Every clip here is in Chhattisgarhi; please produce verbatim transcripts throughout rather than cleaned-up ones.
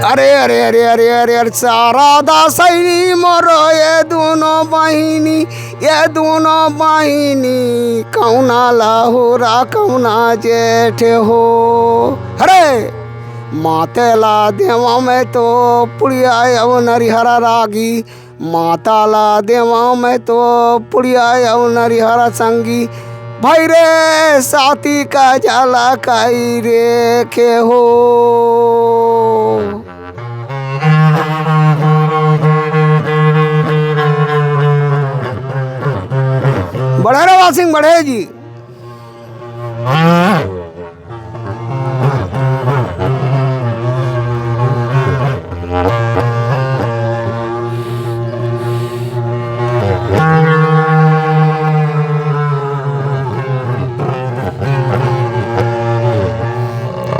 अरे अरे अरे अरे अरे अरे, शारदा सैनी मोरो ये दोनों बहिनी, ये दोनों बहिनी, कौना लहुरा कौना जेठ हो। अरे माते ला देवा मैं तो पुड़िया अउ नरिहरा रागी, माता ला देवा मैं तो पुड़िया अउ नरिहरा संगी, भई रे साती का जाला काई रे के हो। बढ़े रवा सिंह, बढ़े जी।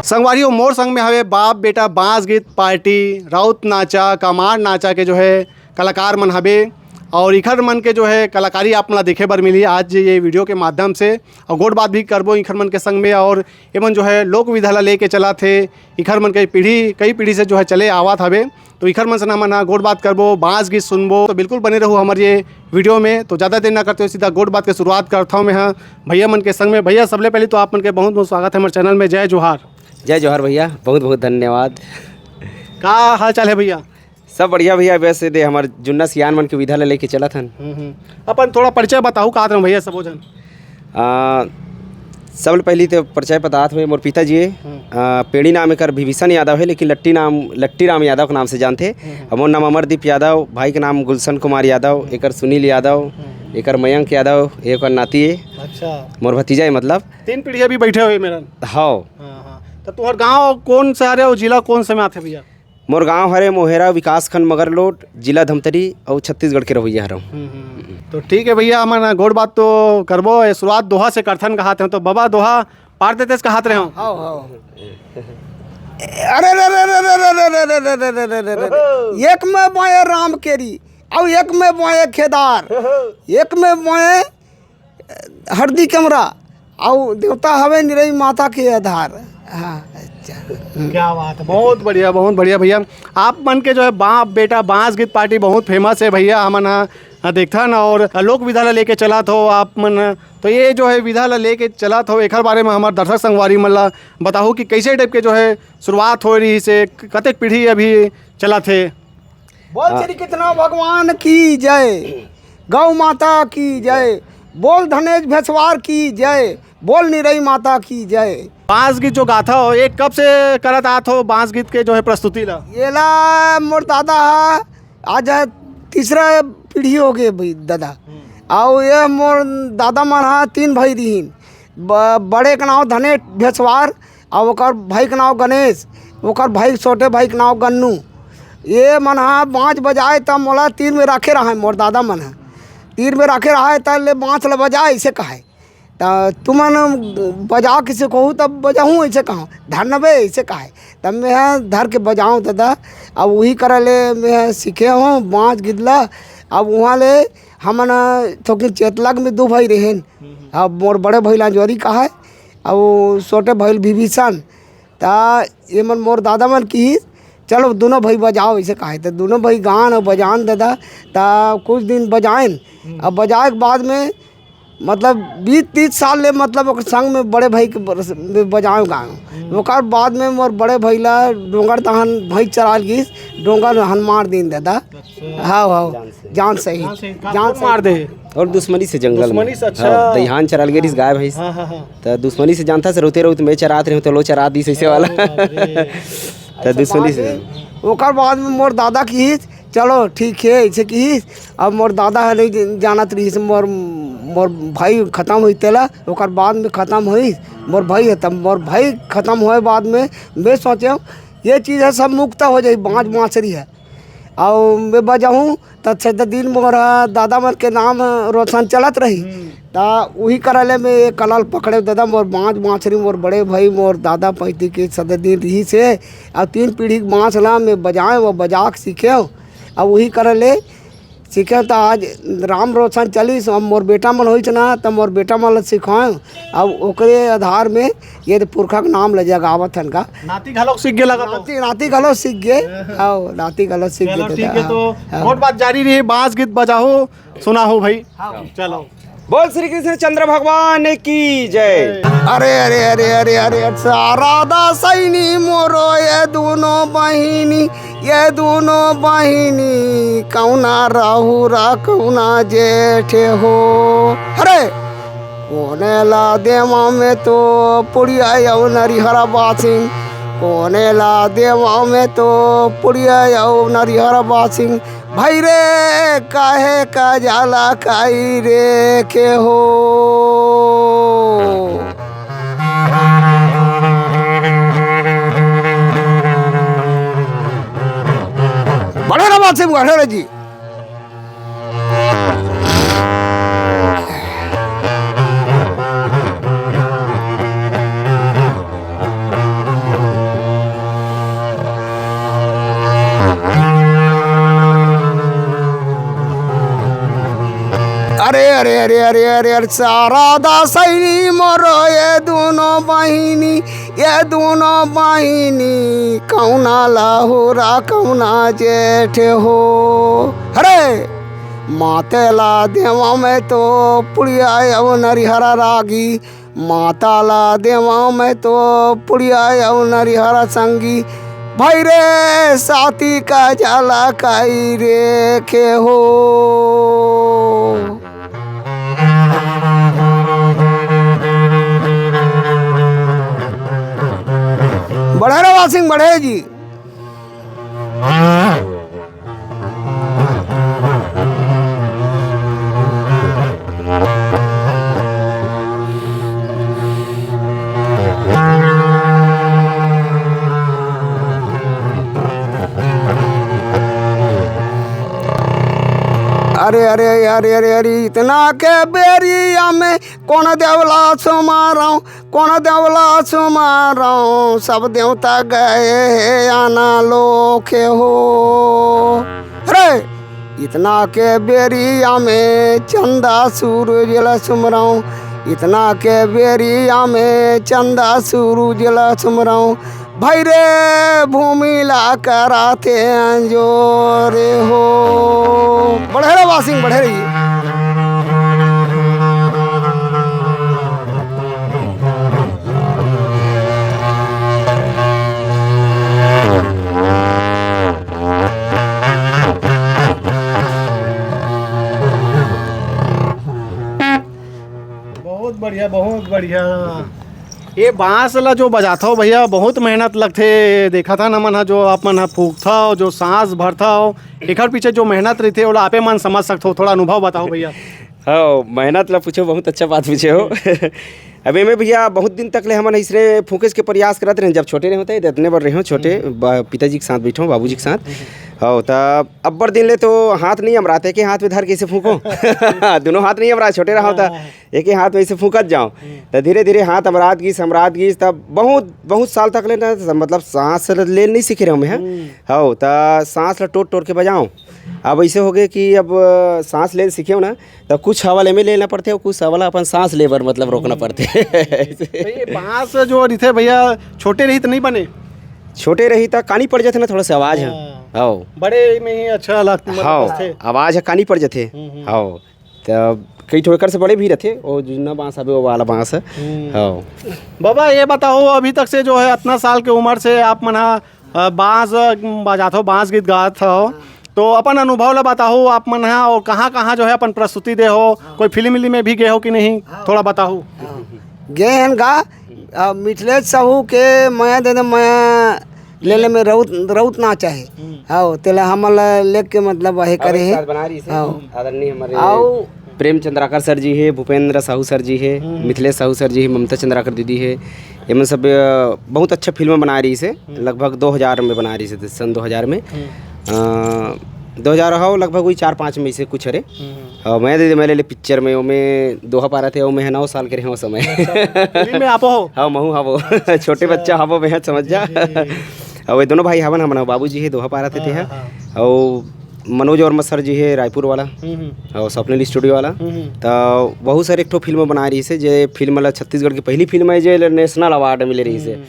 संगवारी हो, मोर संग में हवे बाप बेटा बांस गीत पार्टी, राउत नाचा, कमार नाचा के जो है कलाकार मन हबे, और इखर मन के जो है कलाकारी आप मन ला देखे बर मिलही आज ये वीडियो के माध्यम से, और गोठ बात भी करबो इखर मन के संग में। और एमन जो है लोक विधा ला लेके चलत हे, इखर मन के पीढ़ी, कई पीढ़ी से जो है चले आवत हवे, तो इखर मन से हमन ह गोठ बात करबो, बांस गीत सुनबो। तो बिल्कुल बने रहू हमर ये वीडियो में। तो ज़्यादा देर ना करते हुए सीधा गोठ बात के शुरुआत करत हौं मैं ह भैया मन के संग में। भैया, सबले पहले तो आप मन के बहुत बहुत स्वागत है हमर चैनल में। जय जोहार। जय जोहार भैया, बहुत बहुत धन्यवाद। का हाल चाल है भैया? सब बढ़िया भैया, वैसे दे हमर जुन्ना सियान मन के विधा ला लेके चलत हन। हम्म, हम्म। अपन थोड़ा परिचय बताहू, का रहूं भैया सबो झन। आ, सबले पहली तो परिचय बतात हुए मोर पिताजी हे। हम्म। आ, पेड़ी नाम एकर विभीषण यादव हे, लेकिन लट्टी नाम, लट्टी राम यादव के नाम से जानथे। हम्म। अउ मोर नाम अमरदीप यादव, भाई के नाम गुलशन कुमार यादव, एकर सुनील यादव, हम्म। एकर मयंक यादव, एकर नाती हे। अच्छा। मोर भतीजा हे मतलब। तीन पीढ़ी अभी बैठे हुए मेरन। हव। हाँ, हाँ। तो तुम्हार गांव कौन से हरे अउ जिला कौन से में आथे भैया? मोर गांव हरे मोहेरा, विकासखंड मगरलोड, जिला धमतरी, अउ छत्तीसगढ़ के रहवइया हरंव। हम्म, हम्म। तो ठीक है भैया, हमन गोठ बात तो करबो, ये शुरुआत दोहा से करथन कहात हन, तो बबा दोहा पार देतेस कहात रहे हंव। हव, हव। अरे रे रे रे रे रे रे रे रे रे रे रे रे रे रे। एक में बोए राम केरी, अउ एक में बोए खेदार, एक में बोए हरदी कमरा, अउ देवता हवे निरई माता के आधार। हाँ, अच्छा। क्या बात है, बहुत बढ़िया, बहुत बढ़िया भैया। आप मन के जो है बाप बेटा बांस गीत पार्टी बहुत फेमस है भैया, हमन ह देखथन और लोक विधा ला लेके चलत हो आप मन। तो ये जो है विधा ला लेके चलत हो, एखर बारे में हमर दर्शक संगवारी मन ला बताहू कि कैसे टाइप के जो है शुरुआत होय रहिस हे, कतेक पीढ़ी अभी चलत हे? बोल हाँ। श्री कृष्णा भगवान की जय, गौ माता की जय, बोल धनेश भेसवार की जय, बोल निरई माता की जय। बांस गीत जो गाथा हो, ये कब से करत आत हो बांस गीत के जो है प्रस्तुति ला? येला मोर दादा हा, आज है तीसरा पीढ़ी हो गए भाई दादा। हम्म। अउ ये मोर दादा मन हा तीन भाई रहिन। ब-, बड़े के नाव धनेश भेसवार, अउ ओकर भाई के नाव गणेश, ओकर भाई, छोटे भाई के नाव गन्नू। ये मन हा बांस बजाए त मोला तीर में रखे रहे मोर दादा मन हा। तीर में रखे रहे त ले बांस ल बजा, ऐसे कहे। त तुमन बजा किसे कहू, तब बजाहूँ, ऐसे कहा, धर नबे, ऐसे कहे। तब मैं ह धर के बजाऊँ दादा। अब वही करा ले मैं ह सीखे हूँ बांस गिदला। अब वहाँ ले हमन थोकिन चेतलग में दू भाई रहेन। अब मोर बड़े भाई लांजोरी कहाय, अब वो छोटे भाई विभीषण। त ये मन मोर दादा मन किहिस, "चलो दोनों भाई बजाओ," ऐसे कहाय। त दोनों भाई गान अउ बजान दादा। त कुछ दिन बजाएन। अब बजाए के बाद में मतलब बीस तीस साल ले मतलब ओकर संग में बड़े भाई के बर-, में बजाएन गान। ओकर बाद में मोर बड़े भाई ला डोंगर दहन भैंस चराल गिस, डोंगर हन मार दिन दादा। अच्छा। हाँ, हाँ। जान से। जान सहित। जान सहित। का जान कौन सहित। मार दे? और दुश्मनी से जंगल में। दुश्मनी से, अच्छा। हाँ, दइहान चराल गे रिहिस गाय भैंस। हाँ, हाँ, हाँ। त दुश्मनी से जानता से रोते रोते मैं चरात रहे हूँ, तो लो चरा दी ऐसे वाला। अरे बाप रे। त अच्छा, दुश्मनी बाद से। में? ओकर बाद में मोर दादा किहिस, "चलो ठीक है," ऐसे किहिस। अब मोर दादा ह नहीं जानत रहिस, मोर, मोर भाई खत्म होई तेला, ओकर बाद में खत्म होई मोर भाई ह। तब मोर भाई खत्म होए बाद में मैं सोचे, ये चीज़ है सब मुक्त हो जाई, बांस बांसुरी है। अउ मैं बजाहूँ, त छेद दिन मोर दादा मन के नाम रोशन चलत रही। हम्म। त उही करा ले मैं ये कला ल पकड़े दादा, मोर बांस बांसुरी, मोर बड़े भाई, मोर दादा पैती के छेद दिन रहिस हे। अउ तीन पीढ़ी के बांस ला मैं बजाए, वो बजा के सीखे। अउ उही करा ले सीखे त आज राम रोशन चलिस, अब मोर बेटा मन होइच ना, त मोर बेटा मन ल सिखाएं। अब ओकरे आधार में ये पुरखा के नाम ल जगावत हन का। नाती घलोक सीख गे लगत हो। नाती, नाती घलो सीख गे। हाँ, नाती घलो सीख गे चलो, ठीक है, तो हाँ। मोर बात जारी रही, बांस गीत बजाहो, सुनाहो भाई। हाँ। चलो। बोल श्री कृष्ण चंद्र भगवान की जय। अरे, अरे, अरे, अरे, अरे, शारदा सैनी मोरो ये दोनों बहिनी, ये दोनों बहिनी, कौना राहु रा कौना जेठ हो। अरे, कोने ला देवा में तो पुड़िया अउ नरिहरा बासिंग, कोने ला देवा में तो पुड़िया अउ नरिहरा बासिंग, भाई रे, काहे का जाला काई रे के हो। बढ़े रहो बात से, बढ़े रहो जी। अरे, अरे, अरे, अरे, अरे, अरे, शारदा सैनी मोरो ये दोनों बहिनी, ये दोनों बहिनी, कौना लाहुरा कौना जेठ हो। अरे, माते ला देवा में तो पुड़िया अउ नरिहरा रागी, माता ला देवा में तो पुड़िया अउ नरिहरा संगी, भाई रे साथी का जाला काई रे के हो। बढ़े रहो सिंह, बढ़े जी। अरे, अरे, अरे, अरे, अरे, इतना के बेरिया में कोन देवला सुमारव, कोन देवला सुमारव, सब देवता गए हे आना लोके हो। अरे, इतना के बेरिया में चंदा सूरज ल सुमरव, इतना के बेरिया में चंदा सूरज ल सुमरव, भाई रे भूमि ला कराथे अंजोरे हो। बढ़े रहो वासिंग, बढ़े रहिए। बहुत बढ़िया, बहुत बढ़िया। ये बांस ला जो बजाथव भैया, बहुत मेहनत लगथे। देखत हन हमन ह, जो आप मन ह फूंकथव, जो सांस भरथव, एकर पीछे जो मेहनत रहिथे, ओला आपे मन समझ सकथव। थोड़ा अनुभव बताओ भैया। हाँ, मेहनत ला पूछो, बहुत अच्छा बात पूछे हो। अब एमे भैया, बहुत दिन तक ले हमन इसने फूंकेस के प्रयास करत रहेन। जब छोटे रहे होते, इतने बर रहे हो छोटे, हम्म। बा-, पिताजी के साथ बैठो, बाबूजी के साथ। हम्म। हाँ, त अब्बड़ दिन ले तो हाथ नहीं अमरात, एके हाथ में धर के ऐसे फूंको। दोनों हाथ नहीं अमरात, छोटे रहो त हाँ, हाँ, हाँ। एके हाथ में ऐसे फूंकत जाओ। हम्म। त धीरे-धीरे हाथ अमरात गिस, अमरात गिस, तब बहुत, बहुत साल तक ले ना, मतलब, सांस ले नहीं सीखे रहो मैं, हाँ। हम्म। हाँ, त सांस ला टोट-टोट के बजाओ। अब ऐसे हो गए कि अब, अ, सांस ले सीखे हो ना, त कुछ हवा ले में लेना पड़थे अउ कुछ हवा ला अपन सांस ले बर, मतलब, रोकना हम्म। पड़थे। तो ये बांस जो रहिथे भैया, छोटे रही त नहीं बने? छोटे रही त कानी पड़ जाथे ना, थोड़ा सा आवाज ह। हाँ। हाँ। बड़े में ही अच्छा लगथे, मतलब, हाँ, बजथे। आवाज ह कानी पड़ जाथे। हम्म, हम्म। हाँ। त कई ठो एकर से बड़े भी रथे, वो जुन्ना बांस हवे, वो वाला बांस ह। हम्म। हाँ। बाबा, ये बताओ, अभी तक से जो है, अतना साल के उम्र से आप मन ह, अ, बांस, अ, बजात हो, बांस गीत गात हो, तो अपन अनुभव ला बताओ आप मन ह, और कहाँ-कहाँ जो है अपन प्रस्तुति दे हो, हाँ। कोई फिल्म विल्म में भी गए हो कि नहीं, हाँ। थोड़ा बताओ। हाँ। गे हन गा, अ, मिथिलेश साहू के मया दे दे मया ले ले में रउत, रउत ना चाहे। हम्म। हाँ, तेला हमन ला लेके मतलब हे हाँ, करे एक हे। साथ बना रही से, हाँ। आदरणीय हमारे आओ। प्रेम चंद्राकर सर जी हे, भूपेंद्र साहू सर जी हे, हम्म। मिथिलेश साहू सर जी हे, ममता चंद्राकर दीदी हे, एमन सब, अ, बहुत अच्छा फिल्म बनाए रहिस हे, हम्म। लगभग दो हज़ार में बनाए रहिस हे, सन दो हज़ार में। हम्म। अ, दो हज़ार हो, लगभग वही चार पाँच में से कुछ हरे। हम्म। अ, मैं दे, मैं ले ले पिक्चर में, ओमे दोहा पारा थे, ओमे है नौ साल के रहे हो समय। अच्छा, फिल्म में आप हो? हाँ, महू हवो। छोटे अच्छा। बच्चा हवो, मैं समझ जा। जी, जी, जी। अउ ये दोनों भाई हवन, हमन बाबूजी हे, दोहा पारा थे, ते हाँ, है। हाँ। अउ मनोज वर्मा सर जी हे रायपुर वाला, हम्म, हम्म। और स्वप्निल स्टूडियो वाला। हम्म, हम्म। तो बहुत सारे एक ठो फिल्म बनाए रहिस हे, जे फिल्म ला छत्तीसगढ़ की पहली फिल्म है, जे नेशनल अवार्ड मिले रहिस हे। हम्म।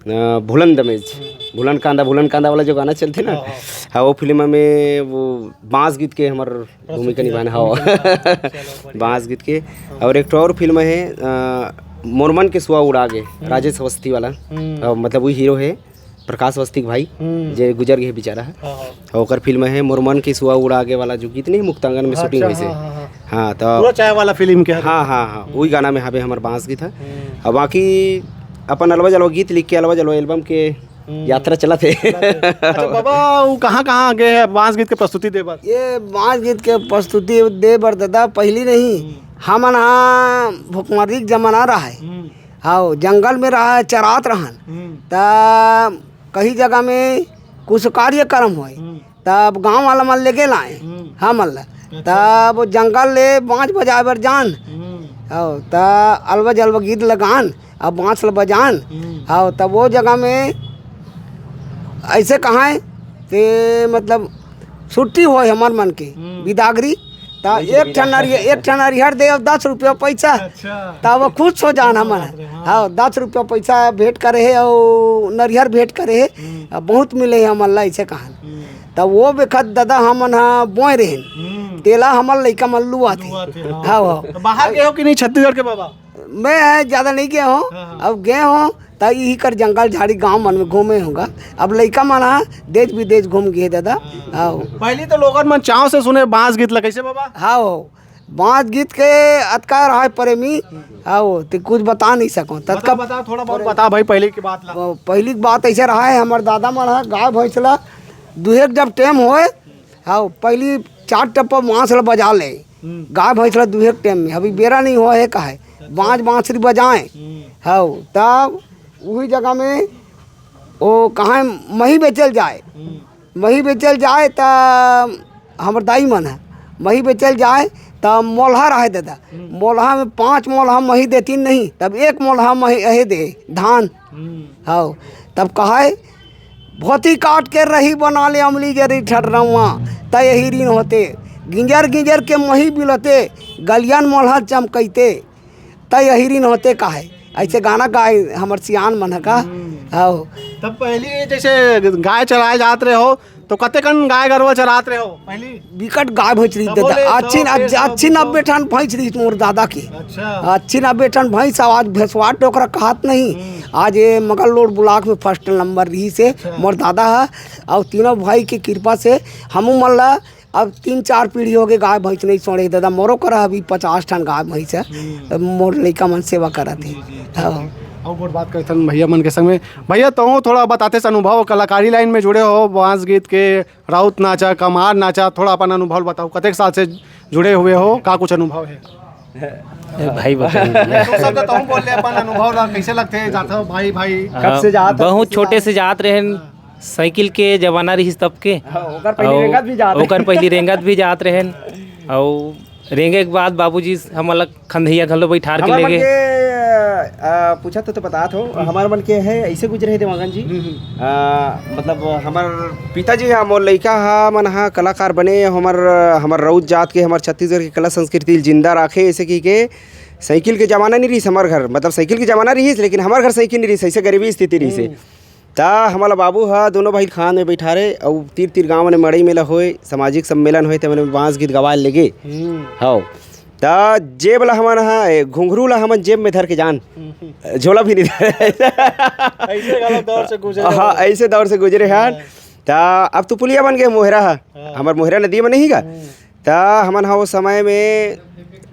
अ, भूलन दमेज, हम्म। भूलन कांदा, भूलन कांदा वाला जो गाना चलथे ना, हाँ, हाँ। हाँ, वो फिल्म में वो बांस गीत के हमर भूमिका निभाए हे। हाँ। चलो, बढ़िया। बांस गीत के। हाँ। और एक ठो और फिल्म है, अ, मोर मन के सुआ उड़ा गे, हम्म। राजेश अवस्थी वाला। हम्म। अ, मतलब वही हीरो है, प्रकाश अवस्थी के भाई, हम्म। जे गुजर गए बेचारा। हाँ, हाँ। और ओकर फिल्म है मोर मन के सुआ उड़ा गे वाला, जो गीत नहीं, मुक्तांगन में हाँ, शूटिंग अच्छा, हुई से। हाँ, हाँ, हाँ। हाँ, तो पूरा चाय वाला फिल्म के हरे। हाँ, हाँ, हाँ, हम्म। वही गाना में हवे हमर बांस गीत है। हम्म। और बाकी अपन अलवा जलवा गीत लिख के अलवा जलवा एल्बम के हम्म। यात्रा चलत हे। चलत हे। अच्छा बाबा, वो कहाँ-कहाँ गए हैं बांस गीत के प्रस्तुति दे बर? ये बांस गीत के प्रस्तुति दे बर दादा, पहली नहीं, हम्म। हमन हा भुखमरी के जमाना रहा है। हम्म। हाँ, जंगल में रहा है, चरात रहन। हम्म। त कहीं जगह में कुछ कार्यक्रम होए, हम्म। तब गांव वाला मन लेके लाए हम्म। हमन ला। अच्छा। तब जंगल ले बांस बजाए बर जान। हम्म। हाँ, त अलवा जलवा गीत लगान, अब बांस ल बजान। हम्म। हाँ, तब वो जगह में ऐसे कहाए कि मतलब छुट्टी होए हमर मन के हम्म। बिदागरी, त एक ठन नरिह-, एक ठन नरिहर दे, दस रुपया पैसा। अच्छा। त वो खुश हो जान हमन। बाप रे, हाँ। हाँ, दस रुपया पैसा भेंट करे हे, और नरिहर भेंट करे हे। हम्म। अब बहुत मिले हे हमन ला, ऐसे कहान। हम्म। त वो बेखत दादा हमन हा बोए रहेन। हम्म। तेला हमर लइका मन लुआत हे। लुआत हे, हाँ। हाँ, हाँ। तो बाहर गए हो कि नहीं छत्तीसगढ़ के बाबा? मैं ज्यादा नहीं गया हूँ, हाँ, हाँ। अब गए हूँ त इही कर जंगल झाड़ी गांव मन में घूमे हूँ गा। अब लइका मन हा देश विदेश घूम गए दादा। हाँ। हाँ। पहली तो लोगन मन चाव से सुने बांस गीत ला, कैसे बाबा? हाँ, बांस गीत के अतका रहा है प्रेमी, हाँ, ते कुछ बता नहीं सको। बता, ततका बता, थोड़ा बहुत बता भाई, पहले की बात ला। पहली की बात ऐसे रहा है, हमर दादा मन हा गाय भैंस ला दुहे के जब टेम होए, हाँ, पहली चार टप्पा बांस ला बजा ले। हम्म। गाय भैंस ला दुहे के टेम में, अभी बेरा नहीं हुआ है, का है, अच्छा। बांस बांसुरी बजाएं। हम्म। हाँ, तब वही जगह में वो कहाँ मही बेचल जाए। हम्म। मही बेचल जाए, त हमर दाई मन है, मही बेचल जाए, त मोलहा रहे दादा। हम्म। मोलहा में पाँच मोलहा मही देती नहीं, तब एक मोलहा मही अहे दे धान। हम्म। हाँ, तब कहे, "भोती काट के रही बना ले अमली जरी ठठरवा, त यही ऋण होते। गिंजर गिंजर के मही बिलते, गलियन मोलहा चमकैते, त यही ऋण होते काहे।" ऐसे गाना गाए हमर सियान मन ह का। हम्म। हाँ। तब पहली जैसे गाय चराए जात रहे हो, तो कतेकन गाय गरवा चरात रहे हो पहली? बिकट गाय भैंस रही तब दादा, बोले, अच्छी सौ, न-, डेढ़ सौ, अच्छी दो सौ। नब्बे ठन भैंस रही मोर दादा के। अच्छा। अच्छी नब्बे ठन भैंस, आज भैंसवा डोकरा कहत नहीं। हम्म। आज ये मगल लोड ब्लॉक में फर्स्ट नंबर रही से अच्छा। मोर दादा है, और तीनों भाई की कृपा से हमू मन ला अब तीन चार पीढ़ी हो गए गाय भैंस नहीं छोड़े दादा। मोरो करा अभी पचास ठन गाय भैंस है, हम्म। मोर लइका मन सेवा करत हे। जी, जी, ठीक, हाँ। ठीक। और गोठ बात करथन भैया मन के संग में। भैया, तहूँ थोड़ा बताते से अनुभव, कलाकारी लाइन में जुड़े हो, बांस गीत के, राउत नाचा, कमार नाचा, थोड़ा अपन अनुभव बताओ, कतेक साल से जुड़े हुए हो, का कुछ अनुभव है? ए, भाई बताइए। तो सब तो तुम बोल ले अपन अनुभव ला, कैसे लगते हैं, जाते हो भाई, भाई? कब से जात हो? बहुत छोटे से जात रहे, साइकिल के जमाना रहिस तब के। हाँ, ओकर पहले अउ रेंगत भी जात ओकर रहे। पहले रेंगत भी जात रहेन। अउ रेंगे के बाद बाबूजी हमन ला खंधैया घलो बैठार के हमर ले मन गे। के, अ, पूछत हो तो बतात हो, हम्म। हमर मन के है, ऐसे गुजरे हे देवांगन जी। हम्म, हम्म। अ, मतलब हमर पिताजी हा, मोर लइका हा, मन हा कलाकार बने, हमर, हमर रउत जात के, हमर छत्तीसगढ़ के कला संस्कृति ल जिंदा राखे, ऐसे की के साइकिल के जमाना नहीं रहिस हमर घर, मतलब साइकिल के जमाना रहिस, लेकिन हमर घर साइकिल नहीं रहिस, ऐसे गरीबी स्थिति रहिस हे। हम्म। त हमर बाबू ह दोनों भाई खान में बैठारे अउ तीर तीर गांव में मड़ई मेला होए, सामाजिक सम्मेलन होए, ते मन में बांस गीत गवाए लेगे। हम्म। हव। त जेब ला हमन ह, ए, घुंघरू ला हमन जेब में धर के जान, हम्म। झोला भी नहीं धरे। ऐसे गलत दौर से गुजरे हाँ, हो। ऐसे दौर से गुजरे हन। हाँ। त अब तो पुलिया बन गए मोहरा ह। हाँ। हमर मोहरा नदी में नहीं का? हम्म। त हमन ह ओ समय में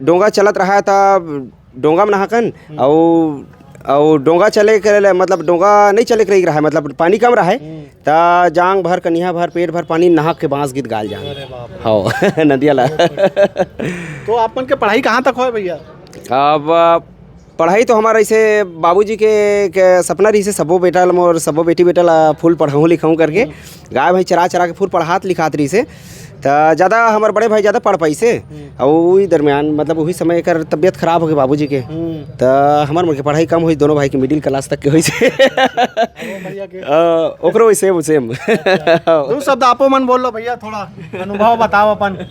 डोंगा चलत रहा, त डोंगा में नहाकन, हम्म। अउ, अउ डोंगा चले के ले-, मतलब डोंगा नहीं चले के रही रहा है, मतलब पानी कम रहा है, हम्म। त जांग भर, कनिहा भर, पेट भर पानी नहा के बांस गीत गाल जान। अरे बाप रे। हव, नदिया ला। तो आप मन के पढ़ाई कहाँ तक होए भैया? अब पढ़ाई तो हमारा ऐसे बाबूजी के, के सपना रही से सबो बेटा ल-, मोर सबो बेटी बेटा ला फुल पढ़ाऊँ लिखाऊँ करके, हम्म। गाय भैंस चरा चरा के फुल पढ़ात लिखात रही से। त ज्यादा हमर बड़े भाई ज्यादा पढ़ पाइसे। हम्म। अउ उही दरमियान, मतलब, उही समय एकर तबियत खराब होगे बाबूजी के। हम्म। त हमर मन के पढ़ाई कम होइस, दोनों भाई के middle class तक के होइसे। वो भैया के। अ, ओकरो same, same। अच्छा। दू शब्द आपो मन बोल लो भैया, थोड़ा अनुभव बताओ अपन।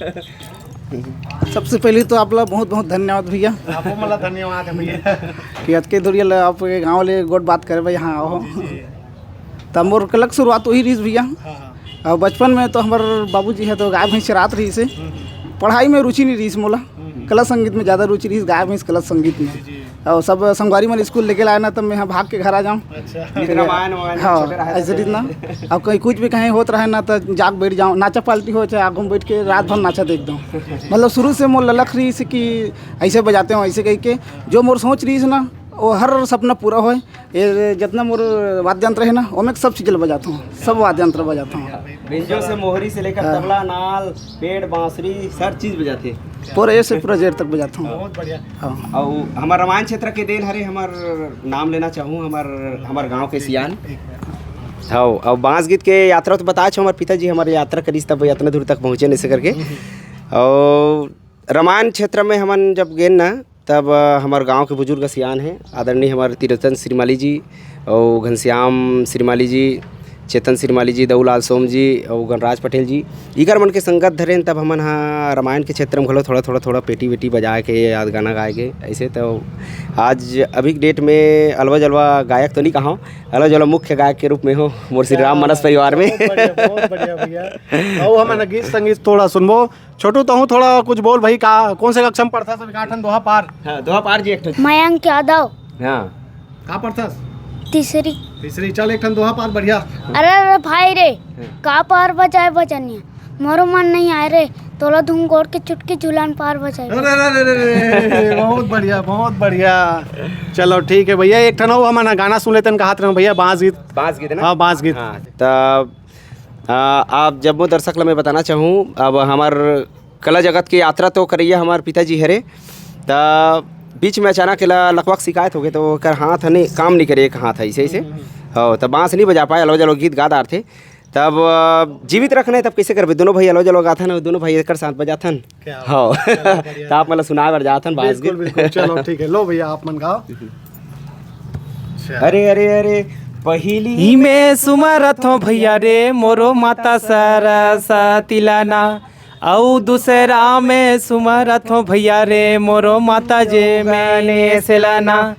सबसे पहले तो आप ला बहुत बहुत धन्यवाद भैया। आपो मन ला धन्यवाद हे भैया। कि अतके दूरिया ले आपके गाँव ले गोठ बात करे बर यहाँ आओ। जी, जी। त मोर कला के शुरुआत वही रहिस भैया। हाँ, हाँ। अउ बचपन में तो हमर बाबूजी हे तो गाय भैंस चरात रहिस हे। हम्म, हम्म। पढ़ाई में रुचि नहीं रहिस मोला। हम्म। कला संगीत में ज्यादा रुचि रहिस, गाय भैंस कला संगीत में। जी, जी। अउ सब संगवारी मन स्कूल लेके लाए ना, तब मैं यहाँ भाग के घर आ जाऊँ। अच्छा। फिर रामायण वामायण हाँ, चलते रहे ऐसे तो। रीत ना। अब कहीं कुछ भी कहीं होत रहे ना, तो जाग बैठ जाऊँ, नाचा पार्टी हो चाहे आगू में बैठ के रात भर नाचा देख दूँ। मतलब शुरू से मोर ललक रहिस कि ऐसे बजाते हो, ऐसे कह के जो मोर सोच रहिस ना, वो हर सपना पूरा होए। ये जितना मोर वाद्य यंत्र है ना, ओमे सब चीज ल बजाता हूँ, सब वाद्य यंत्र बजाता हूँ। बेंजो से मोहरी से लेकर हाँ। तबला, नाल, पेड़, बांसुरी, हर चीज बजाते। पूरा A से पूरा Z तक बजाता हूँ। बहुत बढ़िया। हाँ। अउ हमर रामायण क्षेत्र के देन हरे, हमर नाम लेना चाहूँ, हमर, हमर गांव के सियान। हाँ, अउ बांस गीत के यात्रा तो बताए छो, हमर पिताजी हमर यात्रा करिस, तब इतना दूर तक पहुँचे नहीं से करके। अउ रामायण क्षेत्र में हमन जब गेन ना, तब, अ, हमर गांव के बुजुर्ग सियान हे, आदरणीय हमर तिरोतन श्रीमाली जी अउ घनश्याम श्रीमाली जी, चेतन श्रीमाली जी, दऊलाल सोम जी अउ गणराज पटेल जी, इकर मन के संगत धरेन। तब हमन ह रामायण के क्षेत्र में घलो थोड़ा, थोड़ा, थोड़ा पेटी वेटी बजा के याद गाना गाए के। ऐसे तो आज अभी के date में अलवा जलवा गायक तो नहीं कहा, अलवा जलवा मुख्य गायक के रूप में हो मोर श्री राम मानस परिवार में। बहुत बढ़िया, बहुत बढ़िया भैया। अउ हमन गीत संगीत थोड़ा सुनबो। छोटू, तहूँ थोड़ा कुछ बोल भाई, का, कौन से कक्षा में पढ़थस? अभी का ठन दोहा पार? हाँ, दोहा पार जी एक ठन। मयंक यादव। हाँ। का पढ़थस? तीसरी। तीसरी। चल, एक ठन दोहा पार बढ़िया। अरे, अरे भाई रे, हाँ। का पार बजाए बजनिया, मोरो मन नहीं आए रे, तोला धुन गोड़ के चुटकी झुलान पार बजाए। अरे, अरे, अरे, अरे, अरे, बहुत बढ़िया, बहुत बढ़िया। चलो, ठीक है भैया, एक ठन अउ हमन गाना सुन लेतेन, कहात रहे भैया, बांस गीत। बांस गीत ना? हाँ, बांस गीत। हाँ, तब आ, आप जम्मो दर्शक ल मैं बताना चाहूँ, अब हमर कला जगत के यात्रा तो करइया हमर पिताजी हरे, त बीच में अचानक एला लकवा के शिकायत होगे, त ओकर हाथ ह नहीं, काम नहीं करे, एक हाथ ह ऐसे, ऐसे। हम्म, हम्म। हो, त बांस नहीं बजा पाए, अलवा जलवा गीत गा डारथे। तब, आ, जीवित रखना है, तब कैसे करबे? दोनों भाई अलवा जलवा गाथन, अउ दोनों भाई एकर साथ बजाथन। क्या बात हो। है, चलो, बढ़िया। त आप मन ल सुनाए बर जाथन बांस बिल्कुल, गीत। बिल्कुल। चलो, ठीक है, लो भैया, आप मन गाओ। अच्छा। अरे, अरे, अरे, पहिली इमे सुमरत हो भैया रे, मोरो माता सरस्वती लाना। अउ दूसरा में सुमरत हो भैया रे, मोरो माता जे में नेस लाना।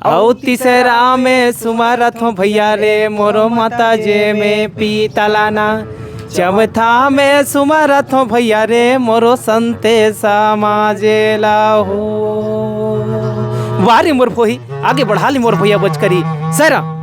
अउ तीसरा में सुमरत हो भैया रे, मोरो माता जे में पीता लाना। चौथा में सुमरत हो भैया रे, मोरो संते समाजे ला हो। वाह रे मोर फोही, आगे बढ़ा ली मोर भैया बचकरी। सैरा।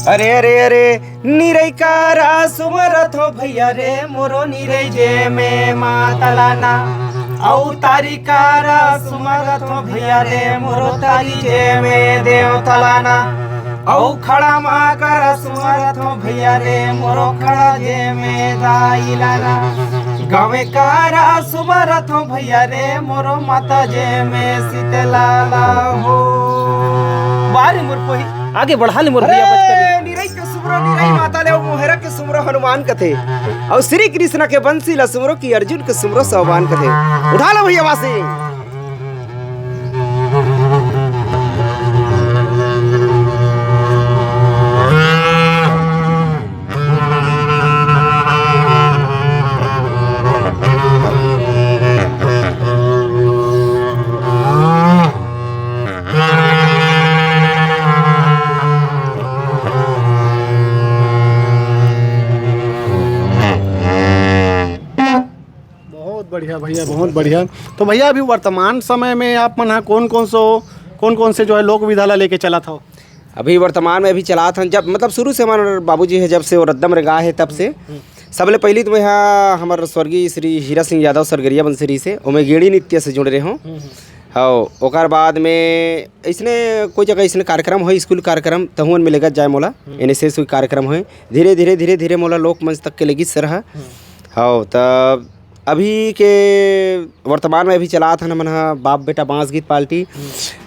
अरे, अरे, अरे, निरई कारा सुमरत हो भैया रे, मोरो निरई जे में माता लाना। अउ तारी कारा सुमरत हो भैया रे, मोरो तारी जे में देवता लाना। अउ खड़ा मा कारा सुमरत हो भैया रे, मोरो खड़ा जे में दाई लाना। गाँवे कारा सुमरत हो भैया रे, मोरो माता जे में शीतला ला हो। वाह रे मोर पोही, आगे बढ़ा ले मोर भैया बचकरी। निरई के सुमरो निरई माता ले, अउ मोहरा के सुमरो हनुमान कथे, अउ श्री कृष्ण के बंसी ला सुमरो कि अर्जुन के सुमरो सोहवान कथे। उठा लो भैया बांसी। बहुत बढ़िया भैया, बहुत बढ़िया। तो भैया, अभी वर्तमान समय में आप मन ह कौन कौन सो, कौन कौन से जो है लोक विधा ला लेके चलत हो? अभी वर्तमान में अभी चलात हन, जब मतलब शुरू से हमारे बाबूजी है, जब से वो रद्दम रेंगा है तब से। सबले पहली तो मैं यहाँ हमर स्वर्गीय श्री हीरा सिंह यादव सरगरिया बंसरी से ओमे गेड़ी नृत्य से जुड़ रहे हूँ। हव, ओकर बाद में इसने कोई जगह इसने कार्यक्रम होय, स्कूल कार्यक्रम, तहुअन में लेगत जाए मोला। एन एस एस कार्यक्रम होय, धीरे धीरे धीरे धीरे मोला लोक मंच तक के लेगिस रहा। हव, त अभी के वर्तमान में अभी चलात हन हमन ह बाप बेटा बांस गीत पार्टी,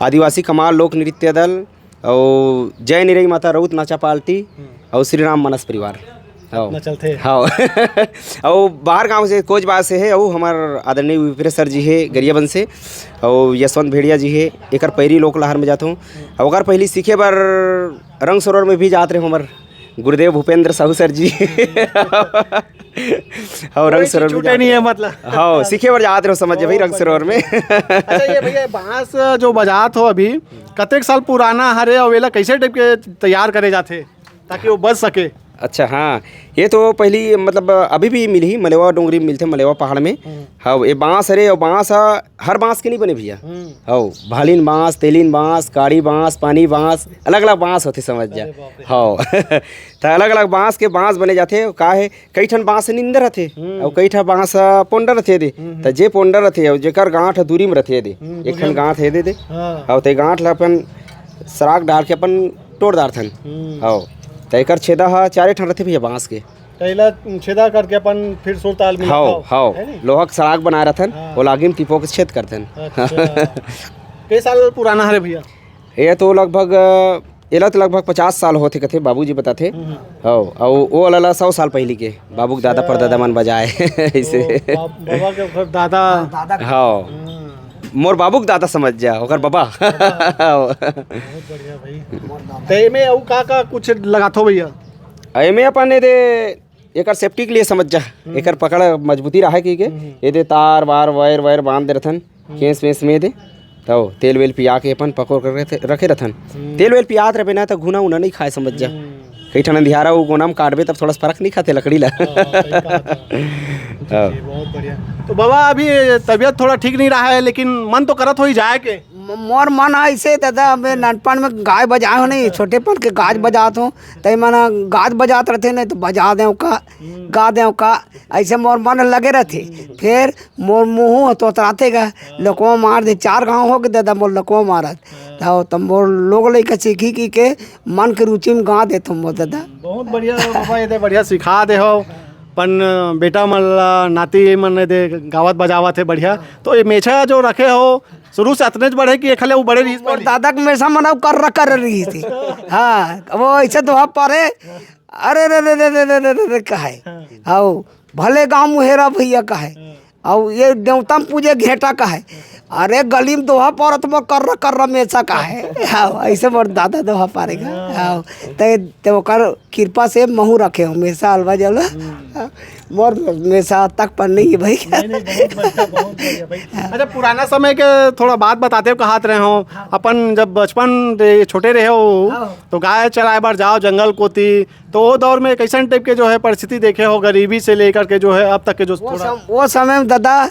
आदिवासी कमाल लोक नृत्य दल, अउ जय निरई माता रउत नाचा पार्टी, अउ श्री राम मानस परिवार। हव। अपना चलथे। हव। अउ बाहर गांव से कोचबाज से है, अउ हमर आदरणीय विप्रेश सर जी है गरियाबंद से, अउ यशवंत भेड़िया जी है, एकर पैरी लोक लहर में जात हूँ। अउ ओकर पहली सीखे बर रंग सरोवर में भी जात रहे हमर गुरुदेव भूपेंद्र साहू सर जी। हव, रंग कोई सरोवर में छूटे जात नहीं है रहे। मतलब। हव, सीखे बर जात रहे समझ भाई, बहुत रंग सरोवर में। अच्छा, ये भैया, बांस जो बजात हो अभी, कतेक साल पुराना हरे अउ एला कैसे टाइप के तैयार करे जाथे ताकि वो बच सके? अच्छा, हाँ, ये तो पहली मतलब अभी भी मिलही, मलेवा डोंगरी में मिलथे, मलेवा पहाड़ में। हम्म। हव, ये बांस हरे, अउ बांस ह हर बांस के नहीं बने भैया। हम्म। हव, भालिन बांस, तेलिन बांस, काड़ी बांस, पानी बांस, अलग-अलग बांस होथे समझ जा। अरे बाप रे। हव। त अलग-अलग बांस के बांस बने जाथे। का हे, कई ठन बांस निंदर रथे, हम्म। अउ कई ठन बांस पोंडर रथे दे। हम्म, हम्म। त जे पोंडर रथे, अउ जेकर गांठ ह दूरी में रथे दे, हम्म, एक दूरी ठन में। गांठ हे दे दे। हाँ। अउ ते गांठ ल अपन सराख डाल के अपन टोड़ डारथन। हम्म। हव। त एकर छेदा ह चारे ठन रथे भैया बांस के। त एला छेदा करके अपन फिर सुरताल मिलाथव, हव, हव। है नी? लोहा के सराख बनाए रथन, हाँ। ओला आगी में टिपो के छेद करथन। अच्छा। कई साल पुराना हरे भैया? ये तो लगभग, एला तो लगभग पचास साल होथे कथे, बाबूजी बताथे। हम्म। हव, अउ वो वाला ला सौ साल पहली के, बाबू के दादा अच्छा। परदादा मन बजाए, ऐसे। ओ, बा-, बाबा के ओकर दादा। हव। हम्म। मोर बाबू के दादा समझ जा, ओकर बाबा। बाबा। हव। बहुत बढ़िया भाई। त एमे अउ का का कुछ लगाथो भैया? एमे अपन ये दे एकर safety के लिए समझ जा, हम्म। एकर पकड़ मजबूती रहे कहिके, हम्म। ये दे तार वार, वायर वायर बांध दे रथन, हम्म। केस वेस में दे, तब तेल वेल पिया के अपन पकोर करके रखे रथन। हम्म। तेल वेल पियात रहे ना, त घुना उना नहीं खाए समझ जा। हम्म। कई ठन अंधियारा वो गोना में काटबे, तब थोड़ा सा फर्क नहीं खाते लकड़ी ला। हाँ, सही कहा था। जी, हाँ। जी, बहुत बढ़िया। तो बाबा, अभी तबीयत थोड़ा ठीक नहीं रहा है, लेकिन मन तो करत हो ही जाए के। म-, मोर मन ह अइसे दादा, मैं नानपन में गाय बजाए हो नहीं, छोटेपन के गाज बजात हो, तई मन ह गाज बजात रथे नहीं तो बजा देव का, गा देव का, अइसे मोर मन लगे रथे। फिर मोर मुँह ह तोतराथे गा, लकवा मार दे, चार घाव हो के दादा मोर लकवा मारत। तब, तब मोर लोग लइका सीखी की के मन के रुचि में गा देत हो मोर दादा। बहुत बढ़िया बाबा, ये दे बढ़िया सिखा दे हो। अपन बेटा मन ला, नाती मन दे गावत बजावत हे बढ़िया। तो ये मेछा जो रखे हो, शुरू से अतनेच बड़े कि एखर ले वो बड़े रहिस मोर पहली? दादा के मेछा मन अउ कर्रा कर्रा रहिस हे। हाँ, वो अइसे दोहा पारे, अरे रे रे रे रे रे रे रे कहे। हाँ। हव, भले गाँव मुहेरा भैया कहे। हाँ। अउ ये देवता म पूजे घेंटा कहे। अरे गली में दोहा पारत म कर्रा कर्रा मेछा कहे। हव, अइसे मोर दादा दोहा पारे गा। हाँ। हव, ते, ते ओकर कृपा से महू रखे हो मेछा अलवा जला। हम्म। मोर मेछा तक पर नहीं है भाई। नहीं, नहीं, बहुत बढ़िया, बहुत बढ़िया भाई। अच्छा, पुराना समय के थोड़ा बात बताते हो, कहत रहे हो, अपन जब बचपन रे, छोटे रहे हो, हाँ। तो गाय चराए बर जाओ जंगल कोती, तो वो दौर में कैसन टाइप के जो है परिस्थिति देखे हो, गरीबी से लेकर के जो है अब तक के जो वो थोड़ा सम-, वो समय में दादा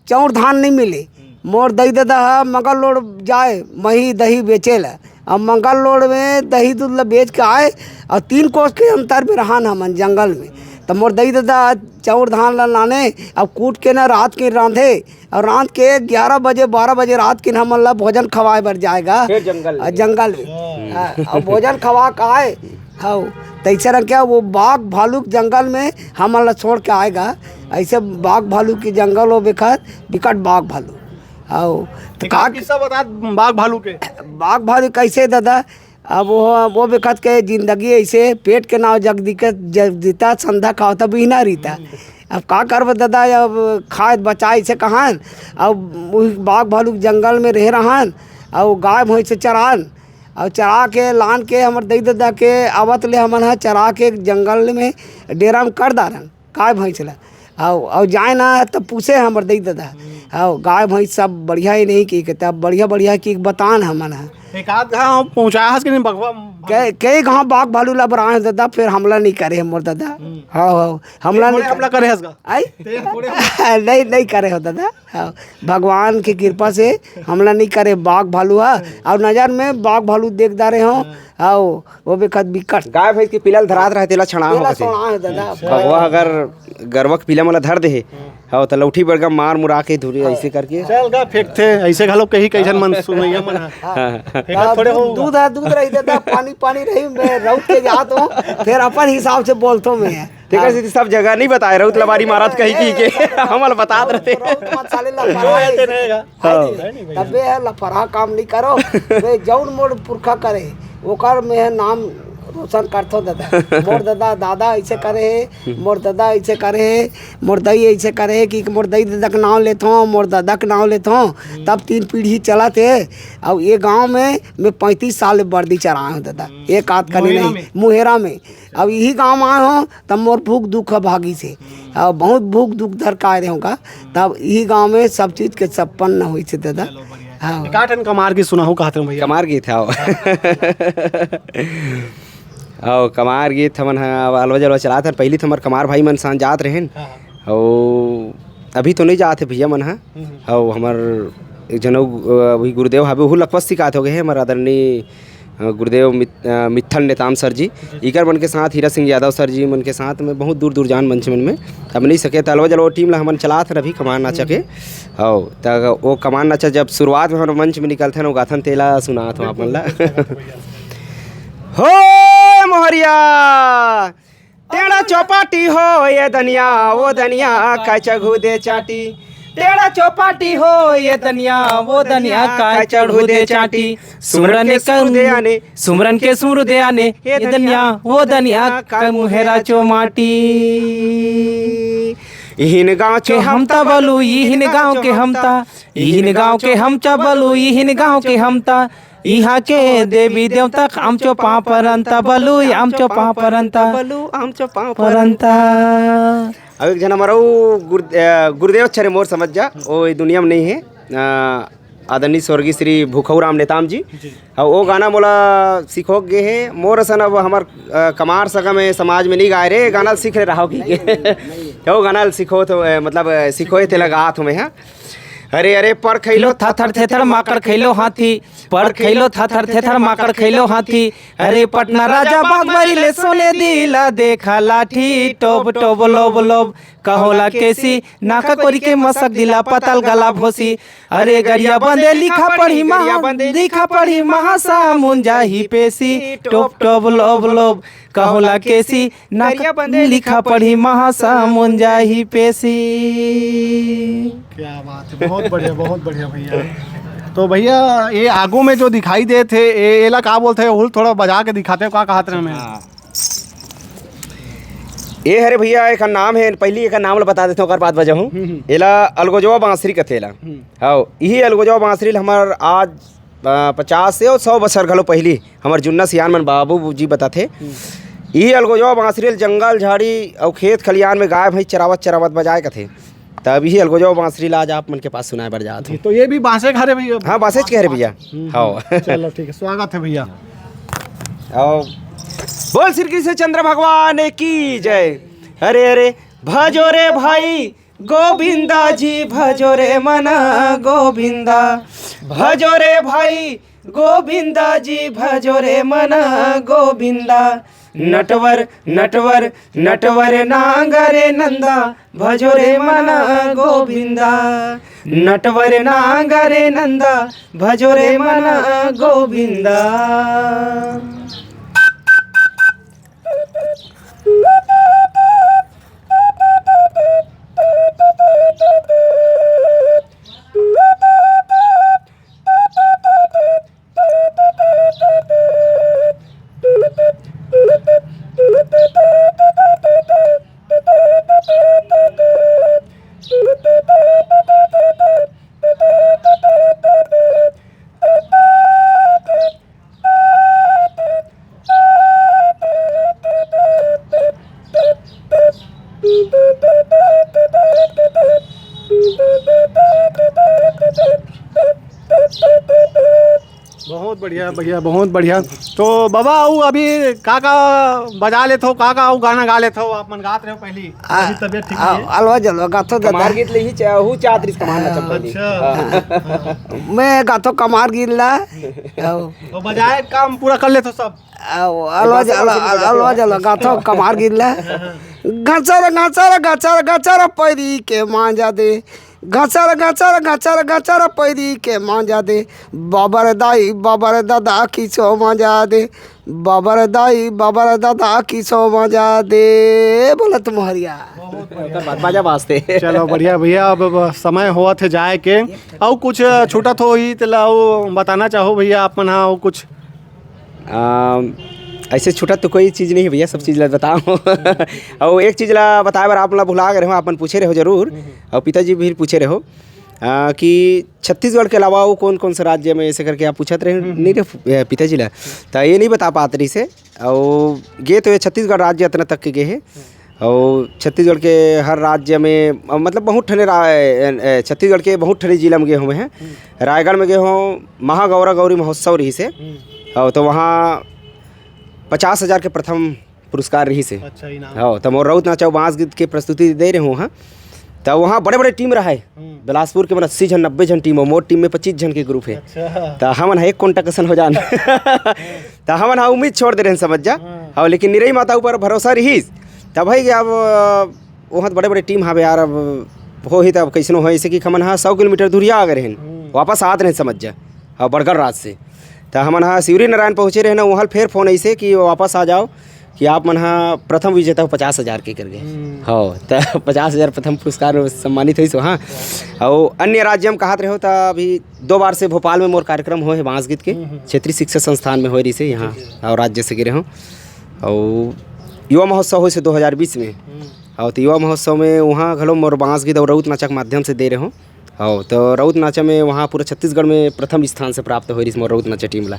चाउर धान नहीं मिले। मोर दई ददा ह मंगल रोड जाए मही दही बेचे ला। अब मंगल रोड में दही दूध ला बेच के आए, और तीन कोस के अंतर में रहन हमन जंगल में। तो मोर दई ददा चाउर धान ला लाने, अब कूट के ना रात के रांधे, और रात के ग्यारह बजे, बारह बजे रात के हमन ला भोजन खवाए बर जाएगा। फिर जंगल आ, में। जंगल में। हाँ। हाँ, और भोजन खवा के आए, हव, तैसे रंग क्या वो बाघ भालू के जंगल में हमन ला छोड़ के आएगा। ऐसे बाघ भालू के जंगल हो बेखत, बिकट बाघ भालू। हव, तो एक का किस्सा बता बाघ भालू के। बाघ भालू कैसे दादा? अब वो, वो बेखत के जिंदगी ऐसे पेट के नाव जग दिक्कत, जग जीता संधा खाओ तब ही ना रहता। अब का करब दादा, अब खाए बचाए से कहान, अब वही बाघ भालू के जंगल में रह रहन, और गाय भैंस चरान, और चरा के लान के हमर दई ददा के आवत ले हमन ह चरा के जंगल में डेरा में कर डारन गाय भैंस ला। और, और जाए ना त पूछे हमर दई ददा, और गाय भैंस सब बढ़िया ही नहीं की, तब बढ़िया बढ़िया की बतान हमन ह। एक आध घाव पहुंचाया हस कि नहीं बघवा? कई, कई घाव बाघ भालू ला बराए हस दादा, फिर हमला नहीं करे हे मोर दादा। हम्म। हाँ, हाँ, हमला ते नहीं थोड़े हमला करे। करे हस का? आई? ते थोड़े नहीं, नहीं करे हो दादा। हाँ, भगवान की कृपा से हमला नहीं करे बाघ भालू हा। और नजर में बाघ भालू देख डारे हो। हाँ। हाँ, वो बेखत बिकट। गाय भैंस के पिला ल धरात रहे, तेला छड़ा हो तेला कथे। छड़ा है दादा। भगवा अगर गरवा के पिला मन ला धर दे हे, हाँ, त लौठी बड़का मार मुरा के धुरी ऐसे करके। चल गा फेंकथे, ऐसे घलो कही कई झन मन सुनैया मन ह। हाँ। हाँ। फेंकत थोड़े हो। दूध है, दूध रही दादा, पानी, पानी रही, मैं रउत के जात हूँ, फिर अपन हिसाब से बोलतो मैं। तेकर सेती सब जगह नहीं बताए, रउत लबारी मारत कही की के, हमन ल बतात रथे। रउत मत साले लफड़ा जो है, है। ते रहेगा। हाँ। है नहीं भाई। तबे है लफड़ा काम नहीं करो। वे जौन मोर पुरखा करे, ओकर में है नाम रोशन करथो दादा। मोर दादा, दादा ऐसे करे हे, मोर दादा ऐसे करे हे, मोर दई ऐसे करे हे कि मोर दई दादा के नाम लेथो, मोर दादा के नाम लेथो, तब तीन पीढ़ी चलत हे। अब ये गांव में मैं पैंतीस साल ले वर्दी चराए हूँ दादा, एक आध कने मोहेरा नहीं, में। मोहेरा में। अब यही गांव आए हो, तब मोर भूख दुख ह भागिस हे। अब बहुत भूख दुख धर के आए रहे हो का, तब यही गांव में सब चीज के संपन्न होइस हे दादा। चलो, बढ़िया। हाँ। एकाठन कमार गीत सुनाहू कहत रहे भैया। कमार गीत, हाँ। हाँ, कमार गीत हमन ह, अब अलवा जलवा चलात हन। पहिली तो हमर कमार भाई मन संग जात रहेन। हाँ, हाँ। अउ अभी तो नहीं जात हे भैया मन ह। हम्म, हम्म। अउ हमर एक झन अउ, अ, अभी गुरुदेव हवे, ओहू लकवा सिखात हो गए हे हमर आदरणीय, अ, गुरुदेव मित-, अ, मित्थल नेताम सर जी। जी। इकर मन के साथ, हीरा सिंह यादव सर जी मन के साथ में बहुत दूर दूर जान मंच मन में। अब नहीं सके, त अलवा जलवा टीम ला हमन चलात हन अभी कमार नाचा के। हम्म। हव, त वो कमार नाचा जब शुरुआत में हमन मंच में निकलथन, वो गाथन, तेला सुनात हूँ आप मन ला। बिल्कुल, बिल्कुल, बिल्कुल भैया। हो मोहरिया, टेढ़ा चौपाटी हो ये दनिया, वो दनिया काय चढ़ू दे चाटी। टेढ़ा चौपाटी हो ये दनिया, वो दनिया काय चढ़ू दे चाटी। सुमरन के सुमरु दे आने, सुमरन के सुमरु दे आने, ये दनिया, वो दनिया काय मुहेरा चो माटी। इहिन गाँव के हम ता बलू, इहिन गाँव के हम ता, इहिन गाँव के हम चा बलू, इहिन गाँव के हम ता। इहाँ के देवी देवता आमचो पाँव परंता बलू, आमचो पाँव परंता बलू, आमचो पाँव परंता। अब एक झन हमर अउ गुर-, अ, गुरुदेव चरे मोर समझ जा, वो ये दुनिया में नहीं है। अ, आदरणीय स्वर्गीय श्री भूखऊ राम नेताम जी। जी। अउ वो गाना मोला सिखो गे हे। मोर असन अब हमर, अ, कमार सगा में समाज में नहीं गाए रे, गाना सीख ले रहा हो कि के। नहीं, नहीं, नहीं। वो गाना ल सिखो तो, अ, मतलब, अ, सिखोए तेला गात हूँ मैं, हाँ। अरे, अरे, पर खैलो थथर थेथर माकड़ खैलो हाथी, पर खैलो थथर थेथर माकड़ खैलो हाथी। अरे, पटना राजा बागबारी ले सोने दिला देखा लाठी, Tobe Tobe lobe lobe, Kahola केसी, नाका कोरी के मसक दिला पताल गला भोसी। अरे, गरिया बंदे लिखा पढ़ी महा, लिखा पढ़ी महासा मुंजा ही पेसी, Tobe Tobe lobe lobe, Kahola केसी, ना करिया बंदे लिखा पढ़ी महासा मुंजा ही पेसी। क्या बात है, बहुत बढ़िया, बहुत बढ़िया भैया। तो भैया, ये आगू में जो दिखाई देत हे, ये, एला का बोलथे? हुल थोड़ा बजा के दिखाते हो, का कहत रहे मैं? हाँ। ये हरे भैया, एक नाम है, पहली एक नाम ला बता देते हैं, ओकर बाद बजाहूँ। हम्म, हम्म। एला अलगोजवा बांसुरी कथे एला। हम्म। हाँ, यही अलगोजवा बांसुरी ल हमर आज अ, पचास से अउ सौ बछर घलो पहिली हमर जुन्ना सियान मन बाबू जी बताथे। हम्म। इही अलगोजवा बांसुरी ल जंगल, झाड़ी अउ खेत खलियान में गाय भैंस चरावत, चरावत बजाए कथे। तब इही अलगोजवा बांसुरी ल आज आप मन के पास सुनाए बर जात जी, हूँ। तो ये भी बांसे के हरे भैया? हाँ, बांसे के हरे भैया। हम्म, हाँ। चलो, ठीक है, स्वागत है भैया। आओ। बोल श्री कृष्ण चंद्र भगवान की जय। अरे, अरे, भजो रे भाई, गोविंदा जी भजो रे मना गोविंदा, भजो रे भाई गोविंदा जी भजो रे मना गोविंदा। नटवर नटवर नटवर नांगरे नंदा, भजो रे मना गोविंदा। नटवर नांगरे नंदा, भजो रे मना गोविंदा। बहुत बढ़िया भैया, बहुत बढ़िया। तो बाबा, अउ अभी का का बजा लेथो, का का अउ गाना गा लेथो? आप मन गात रहे हो पहली, आ, अभी तबीयत ठीक आ, नहीं है। अलवा जलवा गाथो दादा। कमार गीत ले ही चा-, हूँ चाहत रहिस कमार नाचब पहली। अच्छा। हाँ। मैं गाथो कमार गीत ला। आओ। तो बजाए काम पूरा कर लेथो सब। आओ, अलवा जलवा, अलवा जलवा गाथो कमार गीत ला। घचर घचर घचर घचर पैरी के मांजा दे, घचर घचर घचर घचर पैरी के मांजा दे, बाबर दाई बाबर दादा किसो मांजा दे, बाबर दाई बाबर दादा किसो मांजा दे। बोलत मोहरिया। ओकर बाद बाजा बाजते। चलो बढ़िया भैया, अब, अब समय होवत हे जाए के। अउ कुछ छूटत होही तेला अउ बताना चाहो भैया आप मन हा, अउ कुछ? अम, ऐसे छूटत तो कोई चीज़ नहीं है भैया, सब चीज़ ला बताओ। अउ एक चीज़ ला बताए बर आप ला भुला गए रहो, आप मन पूछे रहो जरूर, अउ पिताजी भी पूछे रहो, अ, कि छत्तीसगढ़ के अलावा वो कौन कौन सा राज्य में, ऐसे करके आप पूछत रहे, नहीं रहे, अ, पिताजी ला, तो ये नहीं बता पात रही से। अउ गे तो ये छत्तीसगढ़ राज्य अतना तक के गे हे। अउ छत्तीसगढ़ के हर राज्य में, अ, मतलब बहुत ठने रा-, ए, ए, छत्तीसगढ़ के बहुत ठने जिला में गे हूँ मैं। रायगढ़ में गे हूँ, महागौरा गौरी महोत्सव रहिस हे। अउ तो वहाँ पचास हजार के प्रथम पुरस्कार रहिस हे। अच्छा, इनाम। हाँ, तो मोर रउत नाचा अउ बांस गीत के प्रस्तुति दे रहे हूँ, हाँ। तो वहाँ बड़े-बड़े टीम रहा है। हम्म। बिलासपुर के मन अस्सी झन, नब्बे झन टीम, और मोर टीम में पच्चीस झन के ग्रुप है। अच्छा। तो हमन ह एक कोंटा कसन हो जान। तो हमन ह उम्मीद छोड़ दे रहे हैं, समझ जा। हाँ। हाँ, लेकिन निरई माता ऊपर भरोसा रहिस। तब भाई अब, अ, वहाँ तो बड़े-बड़े टीम हावे यार, अब होही तब कैसनो होही, ऐसे कि हमन ह सौ किलोमीटर दूरिया आ गए रहेन, हम्म। वापस आत रहेन, समझ जा। हाँ, बड़गड़ राज से। त हमन ह शिवरी नारायण पहुँचे रहेन, वहाँ ले फेर फोन अइसे कि वापस आ जाओ, कि आप मन ह प्रथम विजेता हो पचास हजार के करके। हम्म। हाँ, त पचास हजार प्रथम पुरस्कार में सम्मानित होइस हो, हाँ। अउ अन्य राज्य में कहत रहे हो, त अभी दो बार से भोपाल में मोर कार्यक्रम होए हे बांस गीत के, हम्म, हम्म। क्षेत्रीय शिक्षा संस्थान में होए रहिसे यहाँ, जी, जी। अउ राज्य से गे रहे हो। अउ युवा महोत्सव होइसे दो हजार बीस में। हम्म। अउ त युवा महोत्सव में वहाँ घलो मोर बांस गीत अउ रउत नाचा के माध्यम से दे रहे हो। हव, तो रउत नाचा में वहाँ पूरा छत्तीसगढ़ में प्रथम स्थान से प्राप्त होए रहिस मोर रउत नाचा टीम ला।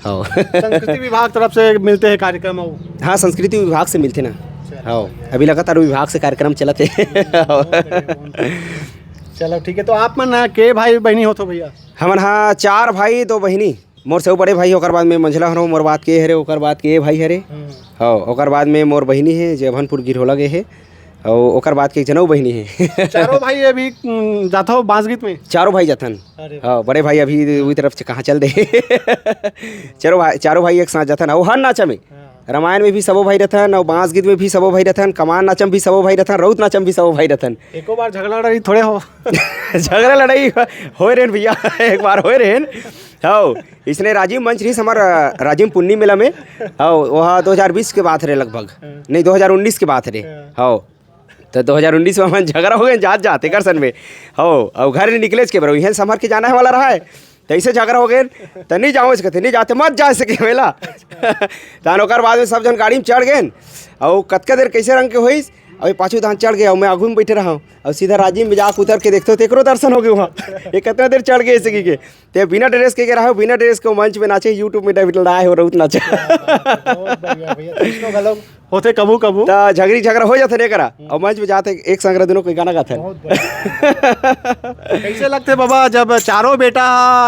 हव। संस्कृति विभाग तरफ से मिलथे कार्यक्रम अउ? हाँ, संस्कृति विभाग से मिलथे ना। चलो, हव, बढ़िया। अभी लगातार विभाग से कार्यक्रम चलत हे। बहुत बढ़िया, बहुत बढ़िया। चलो, ठीक है, तो आप मन, अ, के भाई बहिनी होथो भैया? हमन, हाँ, चार भाई, दो बहिनी। मोर से अउ बड़े भाई, ओकर बाद में मंझला हरव, मोर बाद के हरे, ओकर बाद के भाई हरे। हम्म। हव, ओकर बाद में मोर बहिनी हे, जे अभनपुर गिरहोला गे हे। अउ ओकर बाद के एक जनऊ बहिनी हे। चारों भाई अभी, उम, जाथो बांस गीत में? चारों भाई जाथन। अरे वाह। हाँ, बड़े भाई अभी वही तरफ से कहाँ चल दे। चारों भाई, चारों भाई एक साथ जाथन। अउ हर नाचा में, हाँ। रामायण में भी सबो भाई रथन, अउ बांस गीत में भी सबो भाई रथन, कमार नाचा में भी सबो भाई रथन, रउत नाचा में भी सबो भाई रथन। एको बार झगड़ा लड़ाई थोड़े हो? झगड़ा लड़ाई होए रहेन भैया, एक बार होए रहेन। हाँ, इसने राजिम मंच रहिस हमर, अ, राजिम पुन्नी मेला में। हाँ, वह दो हज़ार बीस के बात हरे लगभग। हाँ। नहीं, दो हज़ार उन्नीस के बात हरे। हाँ। हाँ। तो दो हज़ार उन्नीस में हमन झगड़ा हो गए जात जात एकर सन में। हाँ, अउ घर ले निकलेच के बरो, इहें समर के जाना हे वाला रहा है। तो ऐसे झगड़ा हो गए, तो नहीं जाओ इसके, नहीं जाते, मत जा सके मेला। तहन ओकर बाद में सब झन गाड़ी में चढ़ गए, अउ कतका देर कैसे रंग के होइस, अउ पाछू तहन चढ़ गए, अउ मैं आगू में बैठे रहा हूँ, अउ सीधा राजिम में जाके उतर के देखते हो, तो एकरो दर्शन हो गए वहाँ। ये कितना देर चढ़ गए ऐसे की के। ते बिना ड्रेस के गे रहे हो, बिना ड्रेस के मंच में नाचे, YouTube में डाल डाले हो रउत नाचा। बहुत बढ़िया भैया, कृष्णो घलो होथे कभू कभू। त झगरी झगरा हो जाथे रे करा, हम्म। अउ मंच में जाथे एक संग रहे दुनों कोई गाना गाथे। बहुत बढ़िया। कैसे लगथे बाबा, जब चारों बेटा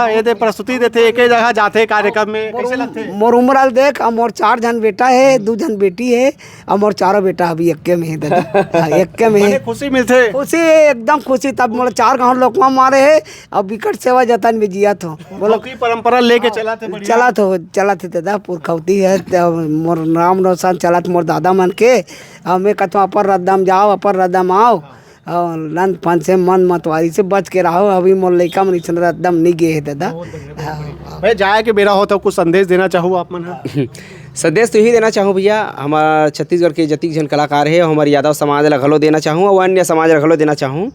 ये दे प्रस्तुति देथे, एके जगह जाथे कार्यक्रम में, कैसे लगथे? मोर उम्र आल देख, अब मोर चार झन बेटा हे, दू झन बेटी हे, अब मोर चारों बेटा अभी एक्के में हे दादा। हाँ, एक्के में हे। बड़े खुशी मिलथे। खुशी हे, एकदम खुशी। तब मोर चार गांव लोकवा मारे हे, अब बिकट सेवा जतन में जियत हो। बोलो। पुरखौती परंपरा लेके चलत हे, बढ़िया। चलत हो, चलत हे दादा, पुरखौती हे, त मोर नाम रोशन चलत मोर दादा मन के। अब मैं कहता हूँ, अपर रद्दा म जाओ, अपर रद्दा म आओ। और नंद पंचम मन मतवारी से बच के रहो, अभी मोर लइका मन इसन रद्दा म नहीं गे हे दादा। बहुत बढ़िया, बहुत बढ़िया। हाँ। भाई, जाए के बेरा हो तो कुछ संदेश देना चाहूँ आप मन ह? संदेश तो यही देना चाहूँ भैया, हमार छत्तीसगढ़ के जतिक झन कलाकार हे, हमार यादव समाज ला घलो देना चाहूँ और अन्य समाज ला घलो देना चाहूँ।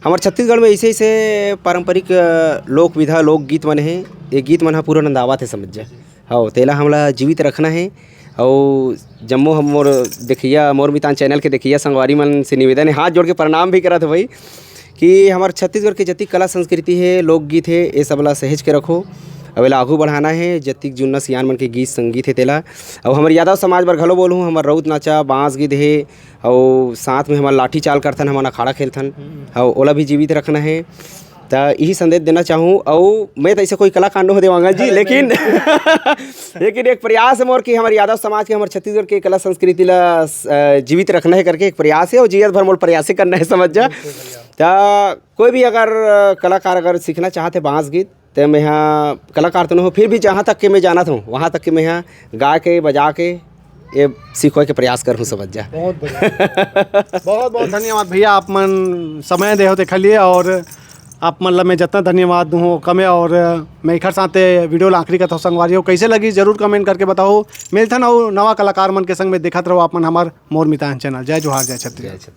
हमर छत्तीसगढ़ में ऐसे ऐसे पारंपरिक, अ, लोक विधा, लोकगीत मन हे। ये गीत मन ह पूरा नंदावत हे, समझ जा। हव, तेला हमला जीवित रखना हे। अउ जम्मो हम मोर देखइया, मोर मितान चैनल के देखइया संगवारी मन से निवेदन हे, हाथ जोड़ के प्रणाम भी करत हे भाई, कि हमर छत्तीसगढ़ के जतिक कला संस्कृति हे, लोकगीत हे, ये सब ला सहेज के रखो। अउ एला आगू बढ़ाना हे, जतिक जुन्ना सियान मन के गीत संगीत हे तेला। अउ हमर यादव समाज बर घलो बोलहूँ, हमर रउत नाचा, बांस गीत हे, अउ साथ में हमन लाठी चाल करथन, हमन अखाड़ा खेलथन, हम्म। अउ ओला भी जीवित रखना हे। त यही संदेश देना चाहूँ। अउ मैं तो ऐसे कोई कलाकार नोहंव देवांगन जी, लेकिन लेकिन एक प्रयास हे मोर कि हमर यादव समाज के, हमर छत्तीसगढ़ के कला संस्कृति ला अ, जीवित रखना हे करके एक प्रयास हे, अउ जियत भर मोर प्रयास ही करना हे, समझ जा। त कोई भी अगर अ, कलाकार अगर सीखना चाहत हे बांस गीत, त मैं हा कलाकार तो नोहंव, फिर भी जहाँ तक के मैं जानत हूँ, वहाँ तक के मैं हा गा के, बजा के, ये सिखोए के प्रयास करहूँ, समझ जा। बहुत बढ़िया। बहुत बहुत धन्यवाद भैया, आप मन समय देहो तेखर लिए, और आप मन ला मैं जतना धन्यवाद दूँ कमे। और मैं एखर साथे video ला आखिरी करत हूँ संगवारी हो, कैसे लगी जरूर comment करके बताओ। मिलथन अउ नवा कलाकार मन के संग में, देखत रहो आप मन हमर मोर मितान channel। जय जोहार, जय छत्तीसगढ़।